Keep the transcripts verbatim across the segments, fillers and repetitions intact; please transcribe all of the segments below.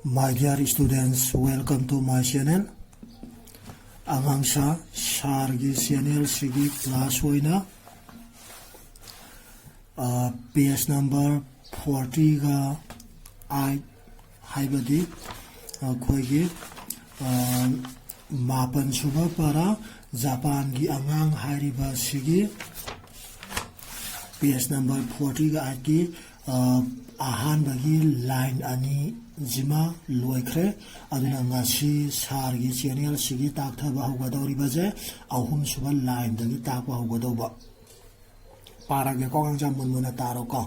My dear students, welcome to my channel. ꯑꯉꯥꯡꯁꯥ ꯁꯥꯔꯒꯤ ꯆꯦꯅꯦꯜꯁꯤꯒꯤ ꯀ꯭ꯂꯥꯁ ꯑꯣꯏꯅ ꯄꯦꯖ ꯅꯝꯕꯔ ꯐꯣꯔꯇꯤꯒ ꯑꯥꯏꯠ, ꯍꯥꯏꯕꯗꯤ ꯑꯩꯈꯣꯏꯒꯤ ꯃꯥꯄꯟ ꯁꯨꯕ ꯄꯥꯔꯥ, ꯖꯄꯥꯟꯒꯤ ꯑꯉꯥꯡ ꯍꯥꯏꯔꯤꯕ ꯑꯁꯤꯒꯤ ꯄꯦꯖ ꯅꯝꯕꯔ ꯐꯣꯔꯇꯤꯒ ꯑꯥꯏꯠꯀꯤ ꯑꯍꯥꯟꯕꯒꯤ ꯂꯥꯏꯟ ꯑꯅꯤꯁꯤꯃ ꯂꯣꯏꯈ꯭ꯔꯦ꯫ ꯑꯗꯨꯅ ꯉꯁꯤ ꯁꯥꯔꯒꯤ ꯆꯦꯅꯦꯜꯁꯤꯒꯤ ꯇꯥꯛꯊꯕ ꯍꯧꯒꯗꯧꯔꯤꯕꯁꯦ ꯑꯍꯨꯝꯁꯨꯕ ꯂꯥꯏꯟꯗꯒꯤ ꯇꯥꯛꯄ ꯍꯧꯒꯗꯧꯕ꯫ ꯄꯥꯔꯒꯦꯀꯣ ꯑꯉꯥꯡꯁꯥ, ꯃꯨꯟ ꯃꯨꯟꯅ ꯇꯥꯔꯣꯀꯣ꯫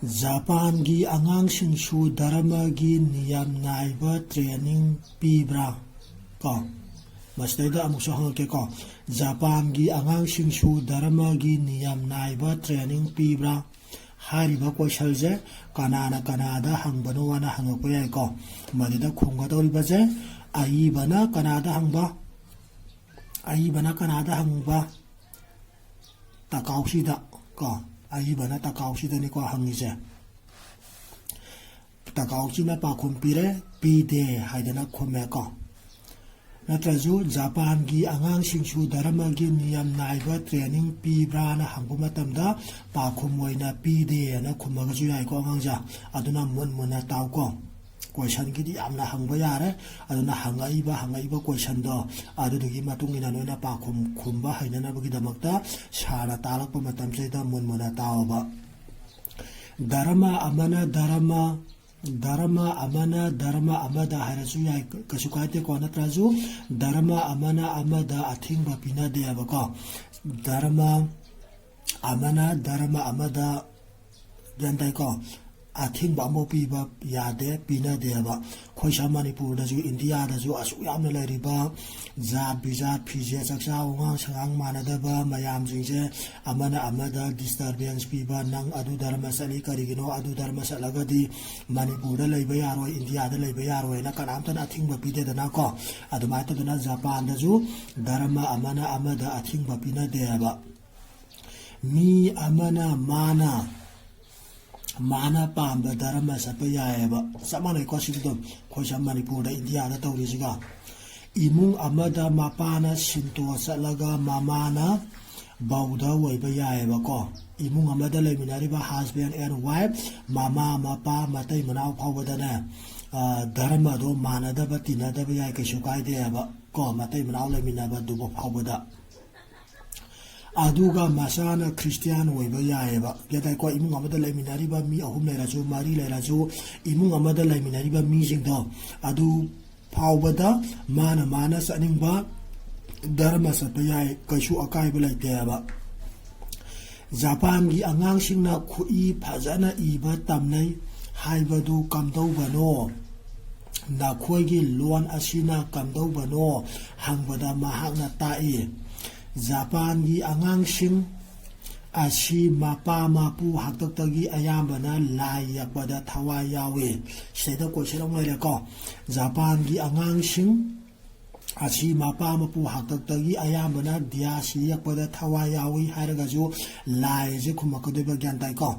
ꯖꯄꯥꯟꯒꯤ ꯑꯉꯥꯡꯁꯤꯡꯁꯨ ꯙꯔꯃꯒꯤ ꯅꯤꯌꯝ ꯅꯥꯏꯕ ꯇ꯭ꯔꯦꯅꯤꯡ ꯄꯤꯕ꯭ꯔꯥ? ꯀꯣ, ꯃꯁꯤꯗꯩꯗ ꯑꯃꯨꯛꯁꯨ ꯍꯪꯉꯛꯀꯦꯀꯣ, ꯖꯄꯥꯟꯒꯤ ꯑꯉꯥꯡꯁꯤꯡꯁꯨ ꯙꯔꯃꯒꯤ ꯅꯤꯌꯝ ꯅꯥꯏꯕ ꯇ꯭ꯔꯦꯅꯤꯡ ꯄꯤꯕ꯭ꯔꯥ ꯍꯥꯏꯔꯤꯕ ꯀꯣꯏꯁꯟꯁꯦ ꯀꯅꯥꯅ ꯀꯅꯥꯗ ꯍꯪꯕꯅꯣꯅ ꯍꯪꯉꯛꯄ ꯌꯥꯏꯀꯣ꯫ ꯃꯗꯨꯗ ꯈꯨꯝꯒꯗꯧꯔꯤꯕꯁꯦ, ꯑꯏꯕꯅ ꯀꯅꯥꯗ ꯍꯪꯕ? ꯑꯏꯕꯅ ꯀꯅꯥꯗ ꯍꯪꯕ? ꯇꯀꯥꯎꯁꯤꯗ ꯀꯣ, ꯑꯏꯕꯅ ꯇꯀꯥꯎꯁꯤꯗꯅꯤꯀꯣ ꯍꯪꯉꯤꯁꯦ꯫ ꯇꯀꯥꯎꯁꯤꯅ ꯄꯥꯎꯈꯨꯝ ꯄꯤꯔꯦ, "ꯄꯤꯗꯦ" ꯍꯥꯏꯗꯅ ꯈꯨꯝꯃꯦꯀꯣ꯫ ꯅꯠꯇ꯭ꯔꯁꯨ ꯖꯄꯥꯟꯒꯤ ꯑꯉꯥꯡꯁꯤꯡꯁꯨ ꯙꯔꯃꯒꯤ ꯅꯤꯌꯝ ꯅꯥꯏꯕ ꯇ꯭ꯔꯦꯅꯤꯡ ꯄꯤꯕ꯭ꯔꯥꯅ ꯍꯪꯕ ꯃꯇꯝꯗ ꯄꯥꯎꯈꯨꯝ ꯑꯣꯏꯅ "ꯄꯤꯗꯦ" ꯍꯥꯏꯅ ꯈꯨꯝꯃꯒꯁꯨ ꯌꯥꯏꯀꯣ ꯑꯉꯥꯡꯁꯥ꯫ ꯑꯗꯨꯅ ꯃꯨꯟ ꯃꯨꯟꯅ ꯇꯥꯎꯀꯣ꯫ ꯀꯣꯏꯁꯟꯒꯤꯗꯤ ꯌꯥꯝꯅ ꯍꯪꯕ ꯌꯥꯔꯦ꯫ ꯑꯗꯨꯅ ꯍꯪꯉꯛꯏꯕ, ꯍꯪꯉꯛꯏꯕ ꯀꯣꯏꯁꯟꯗꯣ ꯑꯗꯨꯗꯨꯒꯤ ꯃꯇꯨꯡ ꯏꯟꯅ ꯅꯣꯏꯅ ꯄꯥꯎꯈꯨꯝ ꯈꯨꯝꯕ ꯍꯩꯅꯅꯕꯒꯤꯗꯃꯛꯇ ꯁꯥꯔꯅ ꯇꯥꯛꯂꯛꯄ ꯃꯇꯝꯁꯤꯗ ꯃꯨꯟ ꯃꯨꯟꯅ ꯇꯥꯎꯑꯣꯕ꯫ ꯙꯔꯃ ꯑꯃꯅ ꯙꯔꯃ, ꯙꯔꯃ ꯑꯃꯅ ꯙꯔꯃ ꯑꯃꯗ ꯍꯥꯏꯔꯁꯨ ꯌꯥꯏ, ꯀꯩꯁꯨ ꯀꯥꯏꯗꯦꯀꯣ꯫ ꯅꯠꯇ꯭ꯔꯁꯨ ꯙꯔꯃ ꯑꯃꯅ ꯑꯃꯗ ꯑꯊꯤꯡꯕ ꯄꯤꯅꯗꯦꯕꯀꯣ꯫ ꯙꯔꯃ ꯑꯃꯅ ꯙꯔꯃ ꯑꯃꯗ, ꯒ꯭ꯌꯥꯟ ꯇꯥꯏꯀꯣ? ꯑꯊꯤꯡꯕ ꯑꯃꯐꯥꯎ ꯄꯤꯕ ꯌꯥꯗꯦ, ꯄꯤꯅꯗꯦꯕ꯫ ꯑꯩꯈꯣꯏ ꯁꯥ ꯃꯅꯤꯄꯨꯔꯗꯁꯨ, ꯏꯟꯗꯤꯌꯥꯗꯁꯨ ꯑꯁꯨꯛ ꯌꯥꯝꯅ ꯂꯩꯔꯤꯕ ꯖꯥꯠ ꯕꯤꯖꯥꯠ, ꯐꯤꯖꯦꯠ ꯆꯥꯛꯆꯥ, ꯋꯥꯉꯥꯡ ꯁꯉꯥꯡ ꯃꯥꯟꯅꯗꯕ ꯃꯌꯥꯝꯁꯤꯡꯁꯦ, ꯑꯃꯅ ꯑꯃꯗ ꯗꯤꯁꯇꯔꯕꯦꯟꯁ ꯄꯤꯕ, "ꯅꯪ ꯑꯗꯨ ꯙꯔꯃ ꯆꯠꯂꯤ, ꯀꯔꯤꯒꯤꯅꯣ ꯑꯗꯨ ꯙꯔꯃ ꯆꯠꯂꯒꯗꯤ ꯃꯅꯤꯄꯨꯔꯗ ꯂꯩꯕ ꯌꯥꯔꯣꯏ, ꯏꯟꯗꯤꯌꯥꯗ ꯂꯩꯕ ꯌꯥꯔꯣꯏꯅ" ꯀꯅꯥꯝꯇꯅ ꯑꯊꯤꯡꯕ ꯄꯤꯗꯦꯗꯅꯀꯣ꯫ ꯑꯗꯨꯃꯥꯏꯅ ꯇꯧꯗꯅ ꯖꯄꯥꯟꯗꯁꯨ ꯙꯔꯃ ꯑꯃꯅ ꯑꯃꯗ ꯑꯊꯤꯡꯕ ꯄꯤꯅꯗꯦꯕ꯫ ꯃꯤ ꯑꯃꯅ ꯃꯥꯅ, ꯃꯥꯅ ꯄꯥꯝꯕ ꯙꯔꯃ ꯆꯠꯄ ꯌꯥꯏꯑꯕ꯫ ꯆꯞ ꯃꯥꯟꯅꯩꯀꯣ ꯁꯤꯗꯤ ꯑꯗꯨꯝ ꯑꯩꯈꯣꯏ ꯁꯝ ꯃꯅꯤꯄꯨꯔꯗ, ꯏꯟꯗꯤꯌꯥꯗ ꯇꯧꯔꯤꯁꯤꯒ꯫ ꯏꯃꯨꯡ ꯑꯃꯗ ꯃꯄꯥꯅ ꯁꯤꯟꯇꯣ ꯆꯠꯂꯒ ꯃꯃꯥꯅ ꯕꯧꯙ ꯑꯣꯏꯕ ꯌꯥꯏꯑꯕꯀꯣ꯫ ꯏꯃꯨꯡ ꯑꯃꯗ ꯂꯩꯃꯤꯟꯅꯔꯤꯕ husband and wife, ꯃꯃꯥ ꯃꯄꯥ ꯃꯇꯩ ꯃꯅꯥꯎ ꯐꯥꯎꯕꯗꯅꯦ, ꯙꯔꯃꯗꯣ ꯃꯥꯟꯅꯗꯕ ꯇꯤꯟꯅꯗꯕ ꯌꯥꯏ, ꯀꯩꯁꯨ ꯀꯥꯏꯗꯦꯕ ꯀꯣ, ꯃꯇꯩ ꯃꯅꯥꯎ ꯂꯩꯃꯤꯟꯅꯕꯗꯨꯕ ꯐꯥꯎꯕꯗ꯫ ꯑꯗꯨꯒ ꯃꯆꯥꯅ ꯈ꯭ꯔꯤꯁꯇꯤꯌꯥꯟ ꯑꯣꯏꯕ ꯌꯥꯏꯑꯕ꯫ ꯒ꯭ꯌꯥꯟ ꯇꯥꯏꯀꯣ? ꯏꯃꯨꯡ ꯑꯃꯗ ꯂꯩꯃꯤꯟꯅꯔꯤꯕ ꯃꯤ ꯑꯍꯨꯝ ꯂꯩꯔꯁꯨ, ꯃꯔꯤ ꯂꯩꯔꯁꯨ, ꯏꯃꯨꯡ ꯑꯃꯗ ꯂꯩꯃꯤꯟꯅꯔꯤꯕ ꯃꯤꯁꯤꯡꯗꯣ ꯑꯗꯨ ꯐꯥꯎꯕꯗ ꯃꯥꯅ ꯃꯥꯅ ꯆꯠꯅꯤꯡꯕ ꯙꯔꯃ ꯆꯠꯄ ꯌꯥꯏ, ꯀꯩꯁꯨ ꯑꯀꯥꯏꯕ ꯂꯩꯇꯦꯕ꯫ ꯖꯄꯥꯟꯒꯤ ꯑꯉꯥꯡꯁꯤꯡꯅ ꯈꯨꯠꯏ ꯐꯖꯅ ꯏꯕ ꯇꯝꯅꯩ ꯍꯥꯏꯕꯗꯨ ꯀꯝꯗꯧꯕꯅꯣ? ꯅꯈꯣꯏꯒꯤ ꯂꯣꯟ ꯑꯁꯤꯅ ꯀꯝꯗꯧꯕꯅꯣ ꯍꯪꯕꯗ ꯃꯍꯥꯛꯅ ꯇꯥꯛꯏ, ꯖꯄꯥꯟꯒꯤ ꯑꯉꯥꯡꯁꯤꯡ ꯑꯁꯤ ꯃꯄꯥ ꯃꯄꯨ ꯍꯥꯛꯇꯛꯇꯒꯤ ꯑꯌꯥꯝꯕꯅ ꯂꯥꯏ ꯌꯦꯛꯄꯗ ꯊꯋꯥꯏ ꯌꯥꯎꯏ꯫ ꯁꯤꯗꯩꯗ ꯀꯣꯏꯁꯟ ꯑꯃ ꯂꯩꯔꯦꯀꯣ꯫ ꯖꯄꯥꯟꯒꯤ ꯑꯉꯥꯡꯁꯤꯡ ꯑꯁꯤ ꯃꯄꯥ ꯃꯄꯨ ꯍꯥꯛꯇꯛꯇꯒꯤ ꯑꯌꯥꯝꯕꯅ ꯗꯤꯌꯥꯁꯤ ꯌꯦꯛꯄꯗ ꯊꯋꯥꯏ ꯌꯥꯎꯏ ꯍꯥꯏꯔꯒꯁꯨ ꯂꯥꯏꯁꯦ ꯈꯨꯝꯃꯛꯀꯗꯣꯏꯕ, ꯒ꯭ꯌꯥꯟ ꯇꯥꯏꯀꯣ?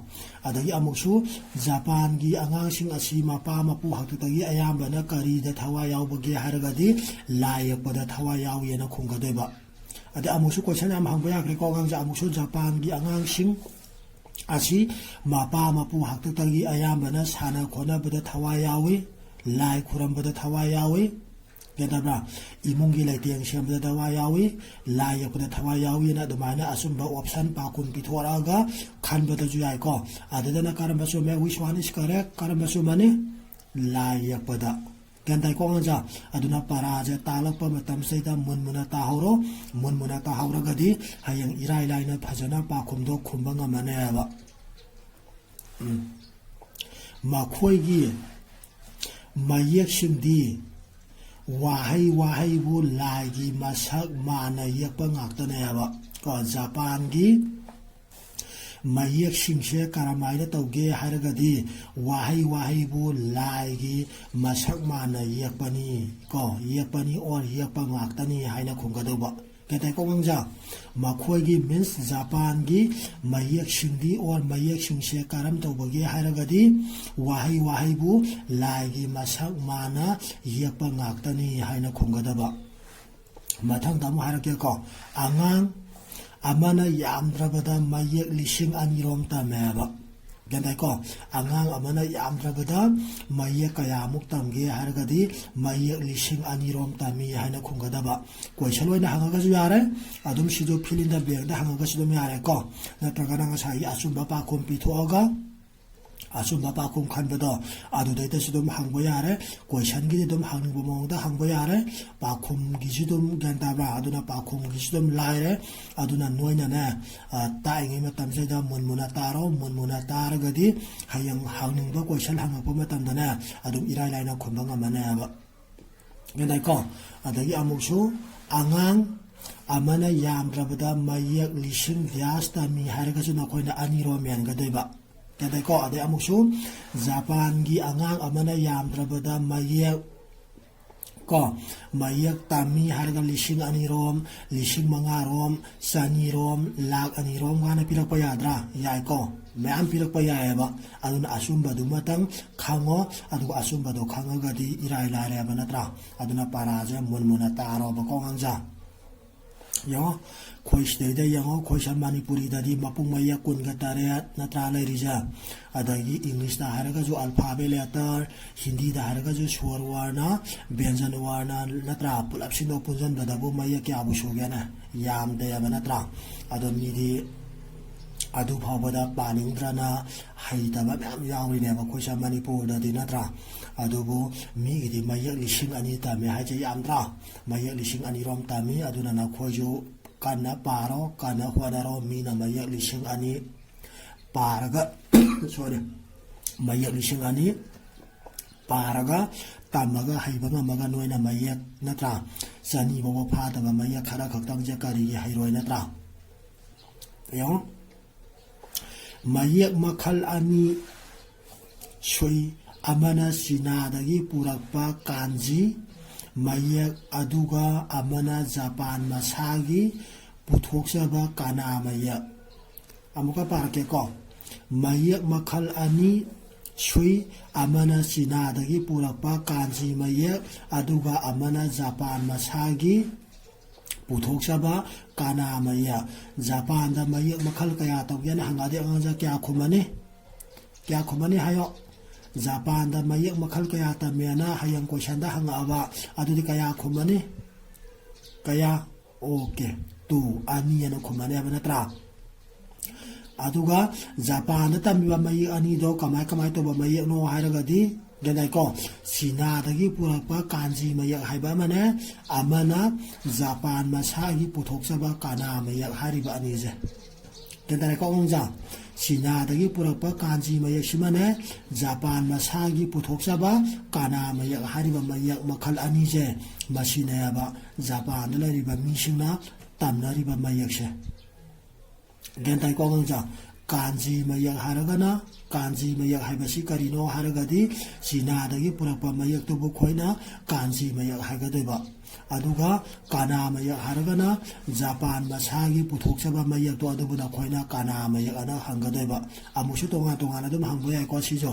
ꯑꯗꯒꯤ ꯑꯃꯨꯛꯁꯨ ꯖꯄꯥꯟꯒꯤ ꯑꯉꯥꯡꯁꯤꯡ ꯑꯁꯤ ꯃꯄꯥ ꯃꯄꯨ ꯍꯥꯛꯇꯛꯇꯒꯤ ꯑꯌꯥꯝꯕꯅ ꯀꯔꯤꯗ ꯊꯋꯥꯏ ꯌꯥꯎꯕꯒꯦ ꯍꯥꯏꯔꯒꯗꯤ ꯂꯥꯏ ꯌꯦꯛꯄꯗ ꯊꯋꯥꯏ ꯌꯥꯎꯏꯅ ꯈꯨꯝꯒꯗꯣꯏꯕ꯫ ꯑꯗꯩ ꯑꯃꯨꯛꯁꯨ ꯀꯣꯏꯁꯟ ꯌꯥꯝ ꯍꯪꯕ ꯌꯥꯈ꯭ꯔꯦꯀꯣ ꯑꯉꯥꯡꯁꯦ꯫ ꯑꯃꯨꯛꯁꯨ ꯖꯄꯥꯟꯒꯤ ꯑꯉꯥꯡꯁꯤꯡ ꯑꯁꯤ ꯃꯄꯥ ꯃꯄꯨ ꯍꯥꯛꯇꯛꯇꯒꯤ ꯑꯌꯥꯝꯕꯅ ꯁꯥꯟꯅ ꯈꯣꯠꯅꯕꯗ ꯊꯋꯥꯏ ꯌꯥꯎꯏ, ꯂꯥꯏ ꯈꯨꯔꯝꯕꯗ ꯊꯋꯥꯏ ꯌꯥꯎꯏ, ꯒ꯭ꯌꯥꯟ ꯇꯥꯕ꯭ꯔꯥ? ꯏꯃꯨꯡꯒꯤ ꯂꯩꯇꯦꯡ ꯁꯦꯝꯕꯗ ꯊꯋꯥꯏ ꯌꯥꯎꯏ, ꯂꯥꯏ ꯌꯦꯛꯄꯗ ꯊꯋꯥꯏ ꯌꯥꯎꯏꯅ ꯑꯗꯨꯃꯥꯏꯅ ꯑꯆꯨꯝꯕ option ꯄꯥꯎꯈꯨꯝ ꯄꯤꯊꯣꯔꯛꯑꯒ ꯈꯟꯕꯗꯁꯨ ꯌꯥꯏꯀꯣ꯫ ꯑꯗꯨꯗꯅ ꯀꯔꯝꯕ ꯆꯨꯝꯃꯦ? Which one is correct? ꯀꯔꯝꯕ ꯆꯨꯝꯃꯅꯤ? ꯂꯥꯏ ꯌꯦꯛꯄꯗ꯫ ꯒ꯭ꯌꯥꯟ ꯇꯥꯏꯀꯣ ꯑꯉꯥꯡꯁꯥ? ꯑꯗꯨꯅ ꯄꯔꯥꯁꯦ ꯇꯥꯛꯂꯛꯄ ꯃꯇꯝꯁꯤꯗ ꯃꯨꯟ ꯃꯨꯟꯅ ꯇꯥꯍꯧꯔꯣ꯫ ꯃꯨꯟ ꯃꯨꯟꯅ ꯇꯥꯍꯧꯔꯒꯗꯤ ꯍꯌꯦꯡ ꯏꯔꯥꯏ ꯂꯥꯏꯅ ꯐꯖꯅ ꯄꯥꯎꯈꯨꯝꯗꯣ ꯈꯨꯝꯕ ꯉꯝꯃꯅꯦꯕ꯫ ꯎꯝ꯫ ꯃꯈꯣꯏꯒꯤ ꯃꯌꯦꯛꯁꯤꯡꯗꯤ ꯋꯥꯍꯩ ꯋꯥꯍꯩꯕꯨ ꯂꯥꯏꯒꯤ ꯃꯁꯛ ꯃꯥꯟꯅ ꯌꯦꯛꯄ ꯉꯥꯛꯇꯅꯦꯕ꯫ ꯀꯣ, ꯖꯄꯥꯟꯒꯤ ꯃꯌꯦꯛꯁꯤꯡꯁꯦ ꯀꯔꯝꯍꯥꯏꯅ ꯇꯧꯒꯦ ꯍꯥꯏꯔꯒꯗꯤ ꯋꯥꯍꯩ ꯋꯥꯍꯩꯕꯨ ꯂꯥꯏꯒꯤ ꯃꯁꯛ ꯃꯥꯟꯅ ꯌꯦꯛꯄꯅꯤ ꯀꯣ, ꯌꯦꯛꯄꯅꯤ or ꯌꯦꯛꯄ ꯉꯥꯛꯇꯅꯤ ꯍꯥꯏꯅ ꯈꯨꯝꯒꯗꯧꯕ꯫ ꯀꯩ ꯍꯥꯏꯇꯥꯔꯦꯀꯣ ꯑꯉꯥꯡꯁꯥ? ꯃꯈꯣꯏꯒꯤ, means ꯖꯄꯥꯟꯒꯤ ꯃꯌꯦꯛꯁꯤꯡꯗꯤ or ꯃꯌꯦꯛꯁꯤꯡꯁꯦ ꯀꯔꯝ ꯇꯧꯕꯒꯦ ꯍꯥꯏꯔꯒꯗꯤ, ꯋꯥꯍꯩ ꯋꯥꯍꯩꯕꯨ ꯂꯥꯏꯒꯤ ꯃꯁꯛ ꯃꯥꯟꯅ ꯌꯦꯛꯄ ꯉꯥꯛꯇꯅꯤ ꯍꯥꯏꯅ ꯈꯨꯝꯒꯗꯕ꯫ ꯃꯊꯪꯗ ꯑꯃꯨꯛ ꯍꯥꯏꯔꯛꯀꯦꯀꯣ꯫ ꯑꯉꯥꯡ ꯑꯃꯅ ꯌꯥꯝꯗ꯭ꯔꯕꯗ ꯃꯌꯦꯛ ꯂꯤꯁꯤꯡ ꯑꯅꯤꯔꯣꯝ ꯇꯝꯃꯦꯕ꯫ ꯒ꯭ꯌꯥꯟ ꯇꯥꯏꯀꯣ? ꯑꯉꯥꯡ ꯑꯃꯅ ꯌꯥꯝꯗ꯭ꯔꯕꯗ ꯃꯌꯦꯛ ꯀꯌꯥꯃꯨꯛ ꯇꯝꯒꯦ ꯍꯥꯏꯔꯒꯗꯤ ꯃꯌꯦꯛ ꯂꯤꯁꯤꯡ ꯑꯅꯤꯔꯣꯝ ꯇꯝꯃꯤ ꯍꯥꯏꯅ ꯈꯨꯝꯒꯗꯕ꯫ Question ꯑꯣꯏꯅ ꯍꯪꯉꯒꯁꯨ ꯌꯥꯔꯦ, ꯑꯗꯨꯝ ꯁꯤꯁꯨ fill in the blankꯗ ꯍꯪꯉꯒꯁꯨ ꯑꯗꯨꯝ ꯌꯥꯔꯦꯀꯣ꯫ ꯅꯠꯇ꯭ꯔꯒꯅ ꯉꯁꯥꯏꯒꯤ ꯑꯆꯨꯝꯕ ꯄꯥꯈꯨꯝ ꯄꯤꯊꯣꯛꯑꯒ ꯑꯆꯨꯝꯕ ꯄꯥꯈꯨꯝ ꯈꯟꯕꯗꯣ ꯑꯗꯨꯗꯩꯗꯁꯨ ꯑꯗꯨꯝ ꯍꯪꯕ ꯌꯥꯔꯦ꯫ Questionꯒꯤꯗꯤ ꯑꯗꯨꯝ ꯍꯪꯅꯤꯡꯕ ꯃꯑꯣꯡꯗ ꯍꯪꯕ ꯌꯥꯔꯦ꯫ ꯄꯥꯈꯨꯝꯒꯤꯁꯨ ꯑꯗꯨꯝ, ꯒ꯭ꯌꯥꯟ ꯇꯥꯕ꯭ꯔꯥ? ꯑꯗꯨꯅ ꯄꯥꯈꯨꯝꯒꯤꯁꯨ ꯑꯗꯨꯝ ꯂꯥꯏꯔꯦ꯫ ꯑꯗꯨꯅ ꯅꯣꯏꯅꯅꯦ, ꯑ, ꯇꯥꯛꯏꯉꯩ ꯃꯇꯝꯁꯤꯗ ꯃꯨꯟ ꯃꯨꯟꯅ ꯇꯥꯔꯣ꯫ ꯃꯨꯟ ꯃꯨꯟꯅ ꯇꯥꯔꯒꯗꯤ ꯍꯌꯦꯡ ꯍꯪꯅꯤꯡꯕ question ꯍꯪꯉꯛꯄ ꯃꯇꯝꯗꯅꯦ ꯑꯗꯨꯝ ꯏꯔꯥꯏ ꯂꯥꯏꯅ ꯈꯨꯝꯕ ꯉꯝꯃꯅꯦꯕ꯫ ꯒ꯭ꯌꯥꯟ ꯇꯥꯏꯀꯣ? ꯑꯗꯒꯤ ꯑꯃꯨꯛꯁꯨ ꯑꯉꯥꯡ ꯑꯃꯅ ꯌꯥꯝꯗ꯭ꯔꯕꯗ ꯃꯌꯦꯛ ꯂꯤꯁꯤꯡ dash ꯇꯝꯃꯤ ꯍꯥꯏꯔꯒꯁꯨ ꯅꯈꯣꯏꯅ ꯑꯅꯤꯔꯣꯝ ꯃꯦꯟꯒꯗꯣꯏꯕ꯫ ꯒ꯭ꯌꯥꯟ ꯇꯥꯏꯀꯣ? ꯑꯗꯩ ꯑꯃꯨꯛꯁꯨ ꯖꯄꯥꯟꯒꯤ ꯑꯉꯥꯡ ꯑꯃꯅ ꯌꯥꯝꯗ꯭ꯔꯕꯗ ꯃꯌꯦꯛ, ꯀꯣ, ꯃꯌꯦꯛ ꯇꯝꯃꯤ ꯍꯥꯏꯔꯒ ꯂꯤꯁꯤꯡ ꯑꯅꯤꯔꯣꯝ, ꯂꯤꯁꯤꯡ ꯃꯉꯥꯔꯣꯝ, ꯆꯅꯤꯔꯣꯝ, ꯂꯥꯛ ꯑꯅꯤꯔꯣꯝ ꯀꯥꯏꯅ ꯄꯤꯔꯛꯄ ꯌꯥꯗ꯭ꯔꯥ? ꯌꯥꯏꯀꯣ? ꯃꯌꯥꯝ ꯄꯤꯔꯛꯄ ꯌꯥꯏꯑꯕ꯫ ꯑꯗꯨꯅ ꯑꯆꯨꯝꯕꯗꯨꯃꯇꯪ ꯈꯪꯉꯣ, ꯑꯗꯨꯒ ꯑꯆꯨꯝꯕꯗꯣ ꯈꯪꯉꯒꯗꯤ ꯏꯔꯥꯏ ꯂꯥꯏꯔꯦꯕ, ꯅꯠꯇ꯭ꯔꯥ? ꯑꯗꯨꯅ ꯄꯥꯔꯥꯁꯦ ꯃꯨꯟ ꯃꯨꯟꯅ ꯇꯥꯔꯣꯕꯀꯣ, ꯑꯉꯥꯡꯁꯥ꯫ ꯌꯦꯡꯉꯣ, ꯑꯩꯈꯣꯏ ꯁꯤꯗꯩꯗ ꯌꯦꯡꯉꯣ, ꯑꯩꯈꯣꯏ ꯁꯝ ꯃꯅꯤꯄꯨꯔꯤꯗꯗꯤ ꯃꯄꯨꯡ ꯃꯌꯦꯛ ꯀꯨꯟꯒ ꯇꯔꯦꯠ ꯅꯠꯇ꯭ꯔꯥ ꯂꯩꯔꯤꯁꯦ? ꯑꯗꯒꯤ Englishꯇ ꯍꯥꯏꯔꯒꯁꯨ alphabet letter, ꯍꯤꯟꯗꯤꯗ ꯍꯥꯏꯔꯒꯁꯨ ꯁ꯭ꯋꯔ ꯋꯔꯅ, ꯕ꯭ꯌꯟꯖꯟ ꯋꯔꯅ, ꯅꯠꯇ꯭ꯔꯥ? ꯄꯨꯂꯞꯁꯤꯡꯗꯣ ꯄꯨꯟꯁꯤꯟꯕꯗꯕꯨ ꯃꯌꯦꯛ ꯀꯌꯥꯕꯨ ꯁꯨꯒꯦꯅꯦ? ꯌꯥꯝꯗꯦꯕ, ꯅꯠꯇ꯭ꯔꯥ? ꯑꯗꯣ ꯃꯤꯗꯤ ꯑꯗꯨ ꯐꯥꯎꯕꯗ ꯄꯥꯅꯤꯡꯗ꯭ꯔꯅ ꯍꯩꯇꯕ ꯃꯌꯥꯝ ꯌꯥꯎꯔꯤꯅꯦꯕ ꯑꯩꯈꯣꯏ ꯁꯝ ꯃꯅꯤꯄꯨꯔꯗꯗꯤ, ꯅꯠꯇ꯭ꯔꯥ? ꯑꯗꯨꯕꯨ ꯃꯤꯒꯤꯗꯤ ꯃꯌꯦꯛ ꯂꯤꯁꯤꯡ ꯑꯅꯤ ꯇꯝꯃꯦ ꯍꯥꯏꯁꯦ ꯌꯥꯝꯗ꯭ꯔꯥ? ꯃꯌꯦꯛ ꯂꯤꯁꯤꯡ ꯑꯅꯤꯔꯣꯝ ꯇꯝꯃꯤ꯫ ꯑꯗꯨꯅ ꯅꯈꯣꯏꯁꯨ ꯀꯟꯅ ꯄꯥꯔꯣ, ꯀꯟꯅ ꯍꯣꯠꯅꯔꯣ꯫ ꯃꯤꯅ ꯃꯌꯦꯛ ꯂꯤꯁꯤꯡ ꯑꯅꯤ ꯄꯥꯔꯒ, sorry, ꯃꯌꯦꯛ ꯂꯤꯁꯤꯡ ꯑꯅꯤ ꯄꯥꯔꯒ ꯇꯝꯃꯒ ꯍꯩꯕ ꯉꯝꯃꯒ ꯅꯣꯏꯅ ꯃꯌꯦꯛ, ꯅꯠꯇ꯭ꯔꯥ? ꯆꯅꯤ ꯐꯥꯎꯕ ꯐꯥꯗꯕ ꯃꯌꯦꯛ ꯈꯔ ꯈꯛꯇꯪꯁꯦ ꯀꯔꯤꯒꯤ ꯍꯩꯔꯣꯏ, ꯅꯠꯇ꯭ꯔꯥ? ꯌꯦꯡꯉꯣ, ꯃꯌꯦꯛ ꯃꯈꯜ ꯑꯅꯤ ꯁꯨꯏ꯫ ꯑꯃꯅ ꯆꯤꯅꯥꯗꯒꯤ ꯄꯨꯔꯛꯄ ꯀꯥꯟꯖꯤ, ꯃꯌꯦꯛ, ꯑꯗꯨꯒ ꯑꯃꯅ ꯖꯄꯥꯟ ꯃꯁꯥꯒꯤ ꯄꯨꯊꯣꯛꯆꯕ ꯀꯥꯅꯥ ꯃꯌꯦꯛ꯫ ꯑꯃꯨꯛꯀ ꯄꯥꯔꯛꯀꯦꯀꯣ꯫ ꯃꯌꯦꯛ ꯃꯈꯜ ꯑꯅꯤ ꯁꯨꯏ, ꯑꯃꯅ ꯆꯤꯅꯥꯗꯒꯤ ꯄꯨꯔꯛꯄ ꯀꯥꯟꯖꯤ ꯃꯌꯦꯛ, ꯑꯗꯨꯒ ꯑꯃꯅ ꯖꯄꯥꯟ ꯃꯁꯥꯒꯤ ꯄꯨꯊꯣꯛꯆꯕ ꯀꯥꯅꯥ ꯃꯌꯦꯛ꯫ ꯖꯄꯥꯟꯗ ꯃꯌꯦꯛ ꯃꯈꯜ ꯀꯌꯥ ꯇꯧꯒꯦꯅ ꯍꯪꯉꯛꯑꯗꯤ ꯑꯉꯥꯡꯁꯦ ꯀꯌꯥ ꯈꯨꯝꯃꯅꯤ? ꯀꯌꯥ ꯈꯨꯝꯃꯅꯤ ꯍꯥꯏꯌꯣ꯫ ꯖꯄꯥꯟꯗ ꯃꯌꯦꯛ ꯃꯈꯜ ꯀꯌꯥ ꯇꯝꯃꯦꯅ ꯍꯌꯦꯡ ꯀꯣꯏꯁꯟꯗ ꯍꯪꯉꯛꯑꯕ ꯑꯗꯨꯗꯤ ꯀꯌꯥ ꯈꯨꯝꯃꯅꯤ? ꯀꯌꯥ? ꯑꯣꯀꯦ, ꯇꯨ, ꯑꯅꯤ ꯑꯅ ꯈꯨꯝꯃꯅꯦꯕ ꯅꯠꯇ꯭ꯔꯥ? ꯑꯗꯨꯒ ꯖꯄꯥꯟꯗ ꯇꯝꯃꯤꯕ ꯃꯌꯦꯛ ꯑꯅꯤꯗꯣ ꯀꯃꯥꯏ ꯀꯃꯥꯏ ꯇꯧꯕ ꯃꯌꯦꯛꯅꯣ ꯍꯥꯏꯔꯒꯗꯤ, ꯒ꯭ꯌꯥꯟ ꯇꯥꯏꯀꯣ? ꯆꯤꯅꯥꯗꯒꯤ ꯄꯨꯔꯛꯄ ꯀꯥꯟꯖꯤ ꯃꯌꯦꯛ ꯍꯥꯏꯕ ꯑꯃꯅꯦ, ꯑꯃꯅ ꯖꯄꯥꯟ ꯃꯁꯥꯒꯤ ꯄꯨꯊꯣꯛꯆꯕ ꯀꯥꯅꯥ ꯃꯌꯦꯛ ꯍꯥꯏꯔꯤꯕ ꯑꯅꯤꯁꯦ꯫ ꯒ꯭ꯌꯥꯟ ꯇꯥꯔꯦꯀꯣ ꯑꯉꯥꯡꯁꯥ? ꯆꯤꯅꯥꯗꯒꯤ ꯄꯨꯔꯛꯄ ꯀꯥꯟꯖꯤ ꯃꯌꯦꯛꯁꯤꯃꯅꯦ, ꯖꯄꯥꯟ ꯃꯁꯥꯒꯤ ꯄꯨꯊꯣꯛꯆꯕ ꯀꯥꯅꯥ ꯃꯌꯦꯛ ꯍꯥꯏꯔꯤꯕ ꯃꯌꯦꯛ ꯃꯈꯜ ꯑꯅꯤꯁꯦ, ꯃꯁꯤꯅꯦꯕ ꯖꯄꯥꯟꯗ ꯂꯩꯔꯤꯕ ꯃꯤꯁꯤꯡꯅ ꯇꯝꯅꯔꯤꯕ ꯃꯌꯦꯛꯁꯦ꯫ ꯒ꯭ꯌꯥꯟ ꯇꯥꯏꯀꯣ ꯑꯉꯥꯡꯁꯥ? ꯀꯥꯟꯖꯤ ꯃꯌꯦꯛ ꯍꯥꯏꯔꯒꯅ, ꯀꯥꯟꯖꯤ ꯃꯌꯦꯛ ꯍꯥꯏꯕꯁꯤ ꯀꯔꯤꯅꯣ ꯍꯥꯏꯔꯒꯗꯤ, ꯆꯤꯅꯥꯗꯒꯤ ꯄꯨꯔꯛꯄ ꯃꯌꯦꯛꯇꯨꯕꯨ ꯑꯩꯈꯣꯏꯅ ꯀꯥꯟꯖꯤ ꯃꯌꯦꯛ ꯍꯥꯏꯒꯗꯣꯏꯕ꯫ ꯑꯗꯨꯒ ꯀꯥꯅꯥ ꯃꯌꯦꯛ ꯍꯥꯏꯔꯒꯅ ꯖꯄꯥꯟ ꯃꯁꯥꯒꯤ ꯄꯨꯊꯣꯛꯆꯕ ꯃꯌꯦꯛꯇꯣ ꯑꯗꯨꯕꯨ ꯅꯈꯣꯏꯅ ꯀꯥꯅꯥ ꯃꯌꯦꯛ ꯑꯅ ꯍꯪꯒꯗꯣꯏꯕ꯫ ꯑꯃꯨꯛꯁꯨ ꯇꯣꯉꯥꯟ ꯇꯣꯉꯥꯟꯅ ꯑꯗꯨꯝ ꯍꯪꯕ ꯌꯥꯏꯀꯣ ꯁꯤꯁꯨ꯫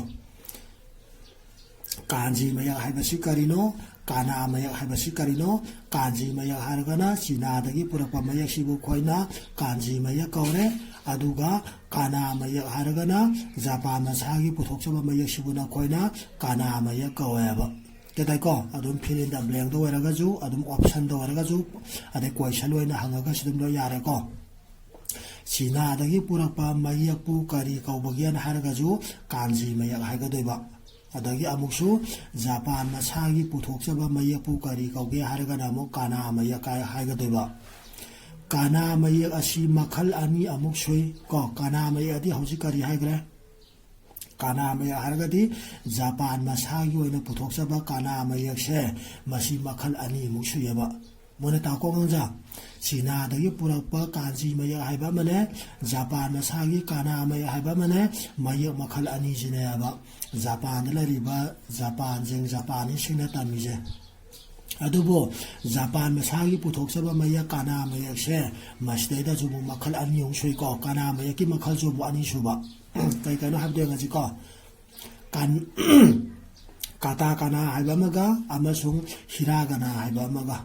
ꯀꯥꯟꯖꯤ ꯃꯌꯦꯛ ꯍꯥꯏꯕꯁꯤ ꯀꯔꯤꯅꯣ? ꯀꯥꯅꯥ ꯃꯌꯦꯛ ꯍꯥꯏꯕꯁꯤ ꯀꯔꯤꯅꯣ? ꯀꯥꯟꯖꯤ ꯃꯌꯦꯛ ꯍꯥꯏꯔꯒꯅ ꯆꯤꯅꯥꯗꯒꯤ ꯄꯨꯔꯛꯄ ꯃꯌꯦꯛꯁꯤꯕꯨ ꯑꯩꯈꯣꯏꯅ ꯀꯥꯟꯖꯤ ꯃꯌꯦꯛ ꯀꯧꯔꯦ꯫ ꯑꯗꯨꯒ ꯀꯥꯅꯥ ꯃꯌꯦꯛ ꯍꯥꯏꯔꯒꯅ ꯖꯄꯥꯟ ꯃꯁꯥꯒꯤ ꯄꯨꯊꯣꯛꯆꯕ ꯃꯌꯦꯛꯁꯤꯕꯨ ꯅꯈꯣꯏꯅ ꯀꯥꯅꯥ ꯃꯌꯦꯛ ꯀꯧꯋꯦꯕ꯫ ꯒ꯭ꯌꯥꯟ ꯇꯥꯏꯀꯣ? ꯑꯗꯨꯝ fill in the blankꯗ ꯑꯣꯏꯔꯒꯁꯨ, ꯑꯗꯨꯝ optionꯗ ꯑꯣꯏꯔꯒꯁꯨ, ꯑꯗꯩ question ꯑꯣꯏꯅ ꯍꯪꯉꯒꯁꯨ ꯑꯗꯨꯝ ꯂꯣꯏ ꯌꯥꯔꯦꯀꯣ꯫ ꯆꯤꯅꯥꯗꯒꯤ ꯄꯨꯔꯛꯄ ꯃꯌꯦꯛꯄꯨ ꯀꯔꯤ ꯀꯧꯕꯒꯦꯅ ꯍꯥꯏꯔꯒꯁꯨ ꯀꯥꯟꯖꯤ ꯃꯌꯦꯛ ꯍꯥꯏꯒꯗꯣꯏꯕ꯫ ꯑꯗꯒꯤ ꯑꯃꯨꯛꯁꯨ ꯖꯄꯥꯟ ꯃꯁꯥꯒꯤ ꯄꯨꯊꯣꯛꯆꯕ ꯃꯌꯦꯛꯄꯨ ꯀꯔꯤ ꯀꯧꯒꯦ ꯍꯥꯏꯔꯒꯅ ꯑꯃꯨꯛ ꯀꯥꯅꯥ ꯃꯌꯦꯛ ꯀꯥꯏ ꯍꯥꯏꯒꯗꯣꯏꯕ꯫ ꯀꯥꯅꯥ ꯃꯌꯦꯛ ꯑꯁꯤ ꯃꯈꯜ ꯑꯅꯤ ꯑꯃꯨꯛ ꯁꯨꯏ ꯀꯣ꯫ ꯀꯥꯅꯥ ꯃꯌꯦꯛ ꯑꯗꯤ ꯍꯧꯖꯤꯛ ꯀꯔꯤ ꯍꯥꯏꯈ꯭ꯔꯦ? ꯀꯥꯅꯥ ꯃꯌꯦꯛ ꯍꯥꯏꯔꯒꯗꯤ ꯖꯄꯥꯟ ꯃꯁꯥꯒꯤ ꯑꯣꯏꯅ ꯄꯨꯊꯣꯛꯆꯕ ꯀꯥꯅꯥ ꯃꯌꯦꯛꯁꯦ, ꯃꯁꯤ ꯃꯈꯜ ꯑꯅꯤꯃꯨꯛ ꯁꯨꯏꯌꯦꯕ꯫ ꯃꯣꯏꯅ ꯇꯥꯛꯀꯣ ꯑꯉꯥꯡꯁꯥ, ꯆꯤꯅꯥꯗꯒꯤ ꯄꯨꯔꯛꯄ ꯀꯥꯟꯖꯤ ꯃꯌꯦꯛ ꯍꯥꯏꯕ ꯑꯃꯅꯦ, ꯖꯄꯥꯟ ꯃꯁꯥꯒꯤ ꯀꯥꯅꯥ ꯃꯌꯦꯛ ꯍꯥꯏꯕ ꯑꯃꯅꯦ, ꯃꯌꯦꯛ ꯃꯈꯜ ꯑꯅꯤꯁꯤꯅꯦꯕ ꯖꯄꯥꯟꯗ ꯂꯩꯔꯤꯕ ꯖꯄꯥꯟꯁꯤꯡ, ꯖꯄꯥꯅꯤꯁꯁꯤꯡꯅ ꯇꯝꯃꯤꯁꯦ꯫ ꯑꯗꯨꯕꯨ ꯖꯄꯥꯟ ꯃꯁꯥꯒꯤ ꯄꯨꯊꯣꯛꯆꯕ ꯃꯌꯦꯛ ꯀꯥꯅꯥ ꯃꯌꯦꯛꯁꯦ ꯃꯁꯤꯗꯩꯗꯁꯨ ꯑꯃꯨꯛ ꯃꯈꯜ ꯑꯅꯤ ꯑꯍꯨꯝ ꯁꯨꯏꯀꯣ꯫ ꯀꯥꯅꯥ ꯃꯌꯦꯛꯀꯤ ꯃꯈꯜꯁꯨ ꯑꯃꯨꯛ ꯑꯅꯤ ꯁꯨꯕ꯫ ꯀꯩ ꯀꯩꯅꯣ ꯍꯥꯏꯕꯗꯣ ꯌꯦꯡꯉꯁꯤꯀꯣ꯫ ꯀꯥꯟ-, ꯀꯥꯇꯥ ꯀꯥꯅꯥ ꯍꯥꯏꯕ ꯑꯃꯒ ꯑꯃꯁꯨꯡ ꯍꯤꯔꯥꯒꯅꯥ ꯍꯥꯏꯕ ꯑꯃꯒ꯫